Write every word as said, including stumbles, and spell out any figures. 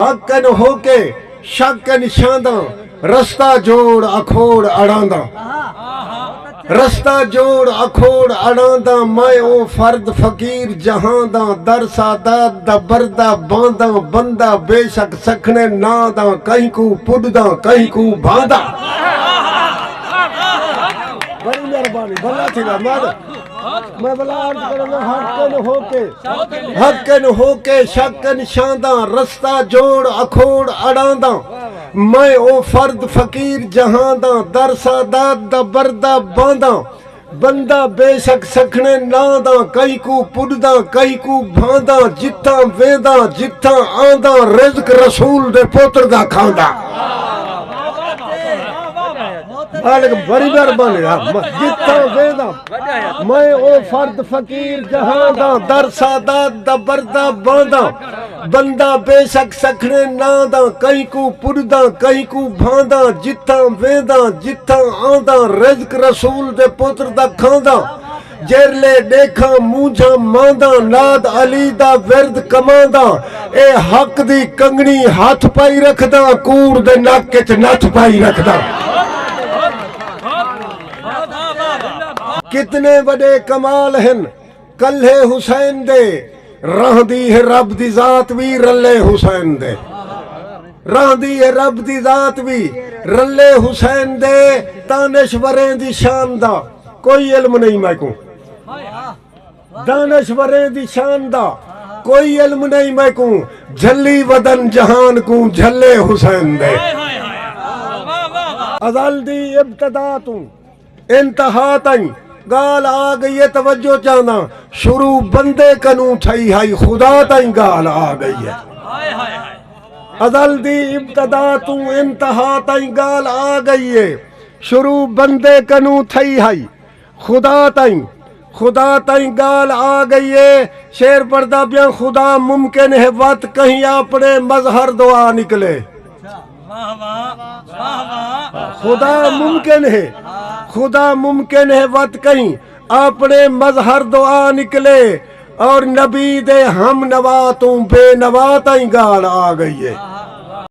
حق کن ہو کے شک کن شانداں، رستہ جوڑ اکھوڑ اڑانداں۔ رستہ جوڑ اکھوڑ اڑانداں، میں او فرد فقیر جہاں دا، در سادات دا بردہ بانداں، بندہ بے شک سکھنے ناں دا، کہیں کوں پݙداں، کہیں کوں بھانداں۔ بڑی مہربانی، بھلا تھی ڳا، مہربانی۔ میں بھلا عرض کراں گا، حق کن ہو کے، حق کن ہو کے شک کن شانداں، رستہ جوڑ اکھوڑ اڑانداں۔ میں او فرد فقیر جہاں دا، در سادات دا بردہ بانداں۔ بندہ بے شک سکھنے ناں دا، کہیں کوں پݙداں، کہیں کوں بھانداں، جتھاں وینداں، جتھاں آنداں، رزق رسول دے پتر دا کھانداں۔ مالک بڑی مہربانی ہے۔ جتھاں وینداں، میں او فرد فقیر جہاں دا، در سادات دا بردہ بانداں۔ بندہ بے شک سکھنے ناں دا، کہیں کوں پݙداں، کہیں کوں بھانداں، جتھاں وینداں، جتھاں آنداں، رزق رسول دے پتر دا کھانداں۔ جیرلے ݙیکھاں مونجھاں مانداں، ناد علی دا ورد کمانداں، اے حق دی کنگݨی ہتھ پائی رکھداں، کوڑ دے نک اچ نتھ پائی رکھداں۔ کتنے وݙے کمال ہن کلھے حسین دے، رہندی ہے رب دی ذات وی رلے حسین دے۔ رہندی ہے رب دی ذات وی رلے حسین دے، دانشوریں دی شان دا کوئی علم نہیں میکوں۔ دانشوریں دی شان دا کوئی علم نہیں میکوں، جھلی ودن جہان کوں جھلے حسین دے۔ ازل دی ابتدا توں انتہا تائیں ڳالھ آ ڳئی ہے، توجہ چاہنداں، شروع بندے کنوں تھئی ہئی، خدا تائیں ڳالھ آ ڳئی ہے۔ ازل دی ابتدا توں انتہا تائیں ڳالھ آ ڳئی ہے، شروع بندے کنوں تھئی ہئی، خدا تائیں، خدا تائیں ڳالھ آ ڳئی ہے۔ شعر پڑھدا پیاں، خدا ممکن ہے وت کہیں اپݨے مظہر دو آ نکلے۔ خدا ممکن ہے، خدا ممکن ہے وت کہیں اپݨے مظہر دو آ نکلے، اور نبی دے ہم نوا توں بے نوا تائیں ڳالھ آ ڳئی ہے۔